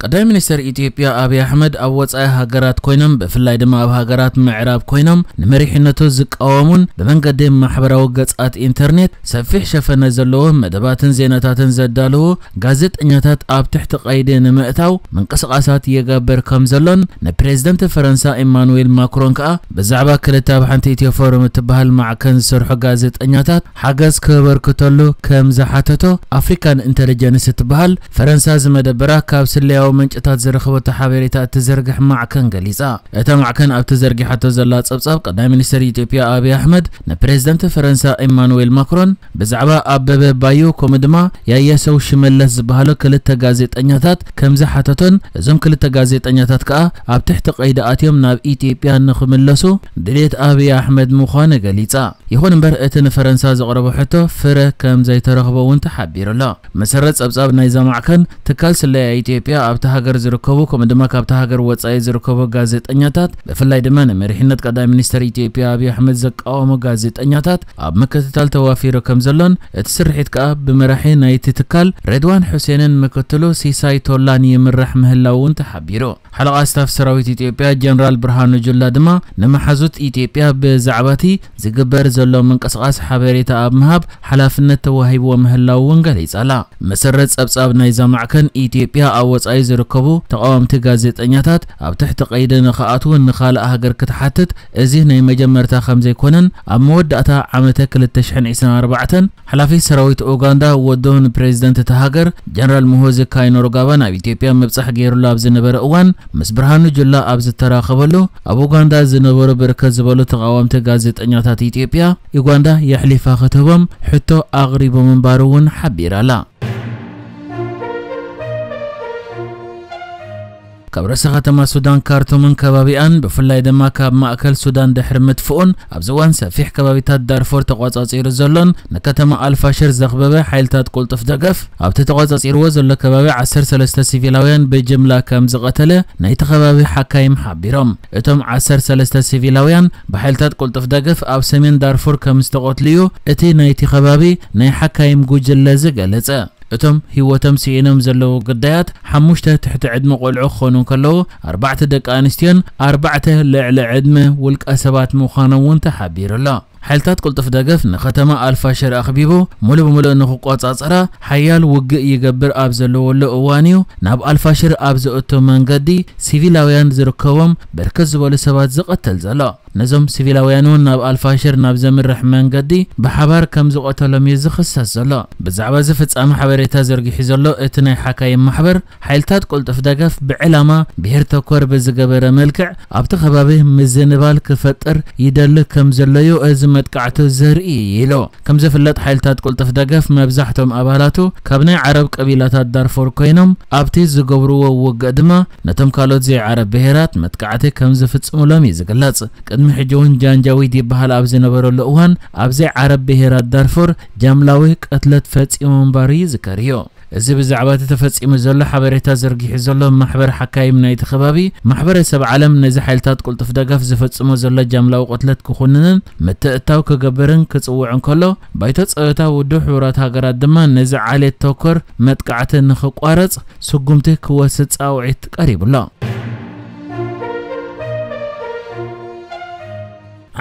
ቀዳማይ ሚኒስተር ኢትዮጵያ ኣብይ ኣሕመድ ኣብ ወጻኢ ሃገራት ኮይኖም፣ ብፍላይ ድማ ኣብ ሃገራት ምዕራብ ኮይኖም ንመሪሕነቱ ዝቃወሙን ብመንገዲ ማሕበራዊ ገጻት ኢንተርኔት ሰፊሕ ሸፈነ ዘለዎ መደባትን ዜናታትን ዘዳለዉ ጋዜጠኛታት ኣብ ትሕቲ ቀይዲ ንምእታው ምንቅስቓሳት ይገብር ከም ዘሎን ንፕሬዝደንት ፈረንሳ ኢማኑኤል ማክሮን ከኣ ብዛዕባ ክልተ ኣብ ሓንቲ ኢትዮ ፎረም እትበሃል ማዕከን ዝሰርሑ ጋዜጠኛታት ሓገዝ ክበርክተሉ ከም ዝሓተቶ ኣፍሪካን ኢንተሊጀንስ እትበሃል ፈረንሳ ዝመደበራ ካብ ስለያዊ ምንጭታት ዝረኸበቶ ሓበሬታ እትዘርግሕ ማዕከን ገሊጻ። እታ ማዕከን ኣብቲ ዘርጊሓቶ ዘላ ጸብጻብ ቀዳማይ ሚኒስተር ኢትዮጵያ ኣብይ ኣሕመድ ንፕሬዝደንት ፈረንሳ ኢማኑኤል ማክሮን ብዛዕባ ኣበበ ባዩ ከምኡ ድማ ያየሰው ሽመለስ ዝበሃሉ ክልተ ጋዜጠኛታት ከም ዝሓተቶን እዞም ክልተ ጋዜጠኛታት ከኣ ኣብ ትሕቲ ቀይዲ ኣትዮም ናብ ኢትዮጵያ ንኽምለሱ ድሌት ኣብይ ኣሕመድ ምዃኑ ገሊጻ። ይኹን እምበር እቲ ንፈረንሳ ዘቕረቦ ሕቶ ፍረ ከም ዘይተረኽቦ እውን ተሓቢሩ ኣሎ። መሰረት ጸብጻብ ናይዛ ማዕከን ትካል ስለያ ኢትዮጵያ ኣብቲ ሃገር ዝርከቡ ከምኡ ድማ ካብቲ ሃገር ወጻኢ ዝርከቡ ጋዜጠኛታት ብፍላይ ድማ ንመሪሕነት ቀዳማይ ሚኒስተር ኢትዮጵያ ኣብይ ኣሕመድ ዘቃወሙ ጋዜጠኛታት ኣብ ምክትታል ተዋፊሩ ከም ዘሎን እቲ ስርሒት ከኣ ብመራሒ ናይቲ ትካል ሬድዋን ሑሴንን ምክትሉ ሲሳይ ቶላን ይምራሕ ምህላው እውን ተሓቢሩ። ሓለቓ ስታፍ ሰራዊት ኢትዮጵያ ጀነራል ብርሃኑ ጁላ ድማ ንመሓዙት ኢትዮጵያ ብዛዕባ እቲ ዝግበር ዘሎ ምንቅስቓስ ሓበሬታ ኣብ ምሃብ ሓላፍነት ተዋሂብዎ ምህላው እውን ገሊጻ ኣላ። መሰረት ጸብጻብ ናይዛ ማዕከን ኢትዮጵያ ኣብ ወጻኢ ዝርከቡ ተቓወምቲ ጋዜጠኛታት ኣብ ትሕቲ ቀይዲ ንኽኣትዉ ንኻልእ ሃገር ክትሓትት እዚ ናይ መጀመርታ ከም ዘይኮነን ኣብ መወዳእታ ዓመተ ክልተ ሽሕን ዕስራን ኣርባዕተን ሓላፊ ሰራዊት ኡጋንዳ ወዶ ንፕሬዝደንት እታ ሃገር ጀነራል ሙሆዚ ካይኖሩጋባ ናብ ኢትዮጵያ ምብጻሕ ገይሩሉ ኣብ ዝነበረ እዋን ምስ ብርሃኑ ጁላ ኣብ ዝተራኸበሉ ኣብ ኡጋንዳ ዝነበሩ ብርክት ዝበሉ ተቓወምቲ ጋዜጠኛታት ኢትዮጵያ ዩጋንዳ የሕሊፋ ክትህቦም ሕቶ ኣቕሪቡ ምንባሩ እውን ሓቢራ ኣላ። ካብ ርእሰ ከተማ ሱዳን ካርቱምን ከባቢኣን ብፍላይ ድማ ካብ ማእከል ሱዳን ድሕሪ ምጥፍኡን ኣብዚ እዋን ሰፊሕ ከባቢታት ዳርፎር ተቖጻጺሩ ዘሎን ንከተማ ኣልፋሽር ዘኽበበ ሓይልታት ቁልጡፍ ደገፍ ኣብቲ ተቖጻጺርዎ ዘሎ ከባቢ ዓሰርተ ሰለስተ ሲቪላውያን ብጅምላ ከም ዝቐተለ ናይቲ ከባቢ ሓካይም ሓቢሮም። እቶም ዓሰርተ ሰለስተ ሲቪላውያን ብሓይልታት ቁልጡፍ ደገፍ ኣብ ሰሜን ዳርፉር ከም ዝተቐትሉ'ዩ እቲ ናይቲ ከባቢ ናይ ሓካይም ጉጅለ ዝገለጸ። እቶም ህይወቶም ስኢኖም ዘለዉ ግዳያት ሓሙሽተ ትሕቲ ዕድመ ቆልዑ ክኾኑ እንከለዉ ኣርባዕተ ደቂ ኣንስትዮን ኣርባዕተ ልዕሊ ዕድመ ውልቀ ሰባት ምዃኖም እውን ተሓቢሩ ኣሎ። ሓይልታት ቅልጡፍ ደገፍ ንከተማ ኣልፋሽር ኣኽቢቡ ሙሉእ ብሙሉእ ንክቆጻጸራ ሓያል ውግእ ይገብር ኣብ ዘለወሉ እዋን እዩ ናብ ኣልፋሽር ኣብ ዘእቱ መንገዲ ሲቪላውያን ዝርከቦም ብርክት ዝበሉ ሰባት ዝቐትል ዘሎ። ነዞም ሲቪላውያን እውን ናብ ኣልፋሽር ናብ ዘምርሕ መንገዲ ብሓባር ከም ዝቐተሎም እዩ ዝኽሰስ ዘሎ። ብዛዕባ እዚ ፍጻመ ሓበሬታ ዘርጊሑ ዘሎ እቲ ናይ ሓካይም ማሕበር ሓይልታት ቅልጡፍ ደገፍ ብዕላማ ብሄር ተኮር ብዝገበረ መልክዕ ኣብቲ ከባቢ ምዝንባል ክፈጥር ይደሊ ከም ዘሎ እዩ እዚ መጥቃዕቱ ዘርኢ ኢሉ። ከም ዝፍለጥ ሓይልታት ቅልጡፍ ደገፍ መብዛሕቶም ኣባላቱ ካብ ናይ ዓረብ ቀቢላታት ዳርፎር ኮይኖም ኣብቲ ዝገብርዎ ውግእ ድማ ነቶም ካልኦት ዘይዓረብ ብሄራት መጥቃዕቲ ከም ዝፍጽሙሎም እዩ ዝግለጽ። ቅድሚ ሕጂ እውን ጃንጃዊድ ይበሃል ኣብ ዝነበረሉ እዋን ኣብ ዘይዓረብ ብሄራት ዳርፎር ጃምላዊ ቅትለት ፈጺሙ ምንባሩ ይዝከር እዩ። እዚ ብዛዕባ እቲ ተፈጺሙ ዘሎ ሓበሬታ ዘርጊሑ ዘሎ ማሕበር ሓካይም ናይቲ ከባቢ ማሕበረሰብ ዓለም ነዚ ሓይልታት ቅልጡፍ ደገፍ ዝፈጽሞ ዘሎ ጃምላዊ ቅትለት ክኹንንን ምትእትታው ክገብርን ክጽውዕ እንከሎ ባይቶ ጸጥታ ውድብ ሕቡራት ሃገራት ድማ ነዚ ዓሌት ተኮር መጥቃዕቲ ንኽቋረጽ ስጉምቲ ክወስድ ጻውዒት ቀሪቡ ኣሎ።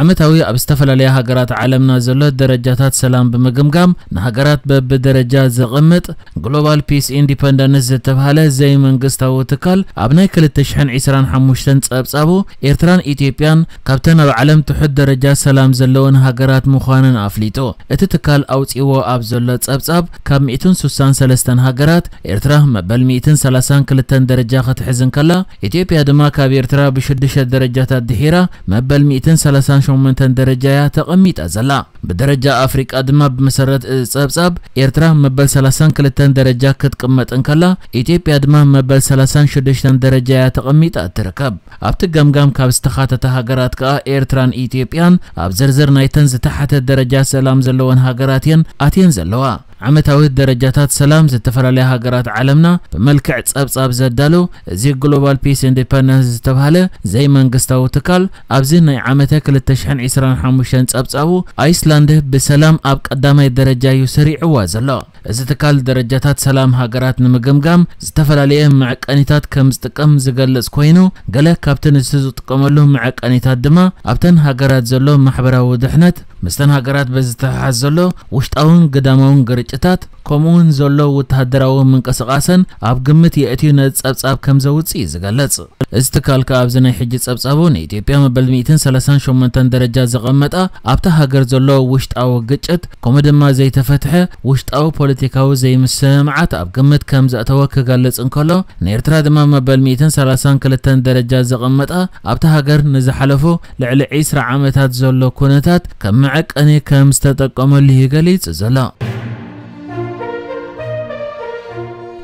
ዓመታዊ ኣብ ዝተፈላለያ ሃገራት ዓለምና ዘሎ ደረጃታት ሰላም ብምግምጋም ንሃገራት በብደረጃ ዘቐምጥ ግሎባል ፒስ ኢንዲፐንደንስ ዝተብሃለ ዘይመንግስታዊ ትካል ኣብ ናይ ክልተ ሽሕን ዕስራን ሓሙሽተን ጸብጻቡ ኤርትራን ኢትዮጵያን ካብተን ኣብ ዓለም ትሑት ደረጃ ሰላም ዘለወን ሃገራት ምዃነን ኣፍሊጡ። እቲ ትካል ኣውጺዎ ኣብ ዘሎ ጸብጻብ ካብ ሚእትን ስሳን ሰለስተን ሃገራት ኤርትራ መበል ሚእትን ሰላሳን ክልተን ደረጃ ክትሕዝ እንከላ ኢትዮጵያ ድማ ካብ ኤርትራ ብሽዱሽተ ደረጃታት ድሒራ መበል ሚእትን ሰላሳን ሸሞንተን ደረጃ እያ ተቐሚጣ ዘላ። ብደረጃ ኣፍሪቃ ድማ ብመሰረት እዚ ጸብጻብ ኤርትራ መበል ሰላሳን ክልተን ደረጃ ክትቅመጥ እንከላ ኢትዮጵያ ድማ መበል ሰላሳን ሽዱሽተን ደረጃ እያ ተቐሚጣ እትርከብ። ኣብቲ ገምጋም ካብ ዝተኻተታ ሃገራት ከኣ ኤርትራን ኢትዮጵያን ኣብ ዝርዝር ናይተን ዝተሓተ ደረጃ ሰላም ዘለወን ሃገራት እየን ኣትየን ዘለዋ። ዓመታዊ ደረጃታት ሰላም ዝተፈላለያ ሃገራት ዓለምና ብመልክዕ ጸብጻብ ዘዳሉ፣ እዚ ግሎባል ፒስ ኢንዲፐንደንስ ዝተባህለ ዘይመንግስታዊ ትካል፣ ኣብዚ ናይ ዓመተ ክልተ ሽሕን ዕስራን ሓሙሽተን ጸብጻቡ፣ ኣይስላንድ ብሰላም ኣብ ቀዳማይ ደረጃ እዩ ሰሪዕዋ ዘሎ። እዚ ትካል ደረጃታት ሰላም ሃገራት ንምግምጋም ዝተፈላለየ መዐቀኒታት ከም ዝጥቀም ዝገልጽ ኮይኑ፣ ገለ ካብቲ ንሱ ዝጥቀመሉ መዐቀኒታት ድማ ኣብተን ሃገራት ዘሎ ማሕበራዊ ድሕነት፣ ምስተን ሃገራት በዝተሓሓዝ ዘሎ ውሽጣውን ግዳማውን ግርጭታት፣ ከምኡውን ዘሎ ወተሃደራዊ ምንቅስቓሰን ኣብ ግምት የእትዩ ነዚ ጸብጻብ ከም ዘውጽእ እዩ ዝገልጽ። እዚ ትካል ከኣ ኣብዚ ናይ ሕጂ ጸብጻቡ ንኢትዮጵያ መበል ሚእትን ሰላሳን ሸሞንተን ደረጃ ዘቐመጣ፣ ኣብታ ሃገር ዘሎ ውሽጣዊ ግጭት፣ ከምኡ ድማ ዘይተፈትሐ ውሽጣዊ ፖለቲካዊ ዘይምስምማዓት ኣብ ግምት ከም ዘእተወ ክገልጽ እንከሎ፣ ንኤርትራ ድማ መበል ሚእትን ሰላሳን ክልተን ደረጃ ዘቐመጣ፣ ኣብታ ሃገር ንዝሓለፉ ልዕሊ ዕስራ ዓመታት ዘሎ ኩነታት ከም መዐቀኒ ከም ዝተጠቀመሉ እዩ ገሊጹ ዘሎ።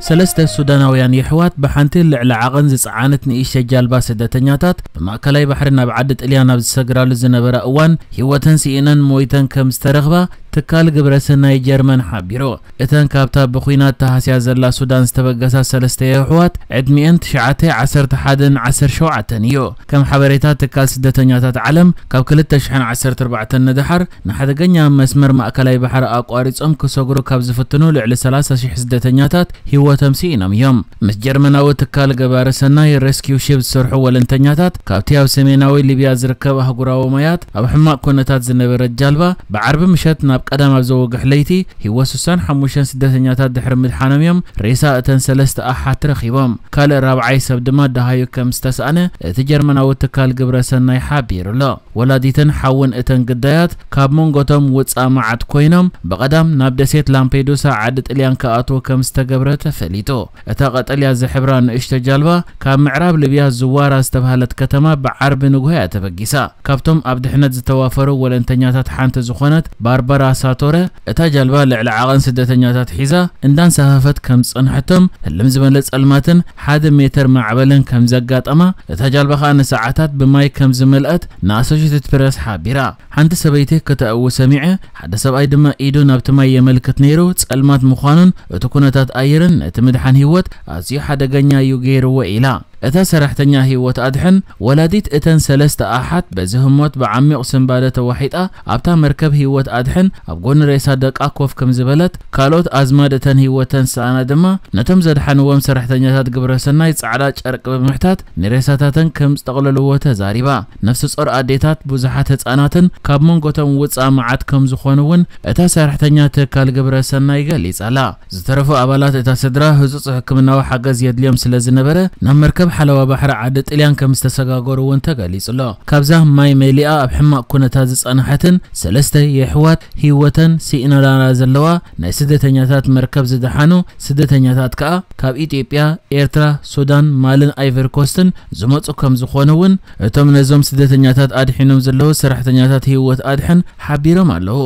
ሰለስተ ሱዳናውያን የሕዋት ብሓንቲ ልዕሊ ዓቐን ዝጸዓነት ንእሽተይ ጃልባ ስደተኛታት ብማእከላይ ባሕሪ ናብ ዓዲ ጥልያን ኣብ ዝሰግራሉ ዝነበራ እዋን ህይወተን ስኢነን ሞይተን ከም ዝተረኽባ ትካል ግብረ ሰናይ ጀርመን ሓቢሩ። እተን ካብታ ብኹናት ተሃስያ ዘላ ሱዳን ዝተበገሳ ሰለስተ የሕዋት ዕድሚኤን ትሽዓተ፣ ዓሰርተ ሓደን ዓሰርተ ሸውዓተን እዩ። ከም ሓበሬታ ትካል ስደተኛታት ዓለም ካብ ክልተ ሽሕን ዓሰርተ ኣርባዕተን ንደሓር ንሓደገኛ መስመር ማእከላይ ባሕሪ ኣቋሪጾም ክሰግሩ ካብ ዝፍትኑ ልዕሊ ሰላሳ ሽሕ ስደተኛታት ህይወቶም ስኢኖም እዮም። ምስ ጀርመናዊ ትካል ገባሪ ሰናይ ሬስኪው ሺፕ ዝሰርሑ ወለንተኛታት ካብቲ ኣብ ሰሜናዊ ሊብያ ዝርከብ ኣህጉራዊ ማያት ኣብ ሕማቕ ኩነታት ዝነበረት ጃልባ ብዓርቢ ምሸት ናብ ቀዳም ኣብ ዘወግሕ ለይቲ ህይወት ስሳን ሓሙሽተን ስደተኛታት ድሕሪ ምድሓኖም እዮም ሬሳ እተን ሰለስተ ኣሓት ረኺቦም። ካልእ ራብዓይ ሰብ ድማ ደሃዩ ከም ዝተሳእነ እቲ ጀርመናዊ ትካል ግብረ ሰናይ ሓቢሩ ኣሎ። ወላዲትን ሓውን እተን ግዳያት ካብ መንጎቶም ውጻእ መዓት ኮይኖም ብቐዳም ናብ ደሴት ላምፔዱሳ ዓዲ ጥልያን ክኣትዉ ከም ዝተገብረ ተፈሊጡ። እታ ቀጠልያ ዝሕብራ ንእሽቶ ጃልባ ካብ ምዕራብ ሊብያ ዝዋራ ዝተባህለት ከተማ ብዓርቢ ንግሆ እያ ተበጊሳ። ካብቶም ኣብ ድሕነት ዝተዋፈሩ ወለንተኛታት ሓንቲ ዝኾነት ባርባራ ሳቶረ፣ እታ ጃልባ ልዕሊ ዓቐን ስደተኛታት ሒዛ እንዳንሳፈፈት ከም ዝጸንሐቶም፣ ህልም ዝበለ ጸልማትን ሓደ ሜተር ማዕበልን ከም ዘጋጠማ፣ እታ ጃልባ ኸኣ ንሰዓታት ብማይ ከም ዝመልአት ንኣሶሼትድ ፕረስ ሓቢራ። ሓንቲ ሰበይቲ ከተእዊ ሰሚዐ፣ ሓደ ሰብኣይ ድማ ኢዱ ናብቲ ማይ የመልክት ነይሩ፣ ጸልማት ምዃኑን እቲ ኩነታት ኣየርን ነቲ ምድሓን ህይወት ኣዝዩ ሓደገኛ እዩ ገይርዎ ኢላ። እታ ሰራሕተኛ ህይወት ኣድሕን፣ ወላዲት እተን ሰለስተ ኣሓት በዚ ህሞት ብዓሚቕ ስንባደ ተዋሒጣ ኣብታ መርከብ ህይወት ኣድሕን ኣብ ጎኒ ሬሳ ደቃ ኮፍ ከም ዝበለት፣ ካልኦት ኣዝማድ እተን ህይወተን ዝሰኣና ድማ ነቶም ዘድሓንዎም ሰራሕተኛታት ግብረ ሰናይ ጻዕዳ ጨርቂ ብምሕታት ንሬሳታተን ከም ዝጠቕለልዎ ተዛሪባ። ነፍሲ ጾር ኣዴታት፣ ብዙሓት ህጻናትን ካብ መንጎቶም ውጻእ መዓት ከም ዝኾኑ እውን እታ ሰራሕተኛ ትካል ግብረ ሰናይ ገሊጻ ኣላ። ዝተረፉ ኣባላት እታ ስድራ ህጹጽ ሕክምናዊ ሓገዝ የድልዮም ስለ ዝነበረ ናብ መርከብ ሓለዋ ባሕሪ ዓዲ ጥልያን ከም ዝተሰጋገሩ እውን ተገሊጹ ኣሎ። ካብዛ ማይ መሊኣ ኣብ ሕማቕ ኩነታት ዝጸንሐትን ሰለስተ የሕዋት ህይወተን ስኢነላና ዘለዋ ናይ ስደተኛታት መርከብ ዝደሓኑ ስደተኛታት ከኣ ካብ ኢትዮጵያ፣ ኤርትራ፣ ሱዳን፣ ማልን ኣይቨሪ ኮስትን ዝመጹ ከም ዝኾኑ እውን እቶም ነዞም ስደተኛታት ኣድሒኖም ዘለዉ ሰራሕተኛታት ህይወት ኣድሕን ሓቢሮም ኣለዉ።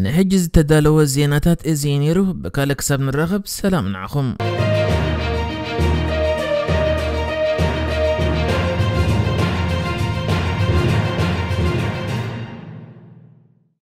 ንሕጂ ዝተዳለወ ዜናታት እዚ እዩ ነይሩ። ብካልእ ክሳብ ንራኸብ ሰላም ንዓኹም።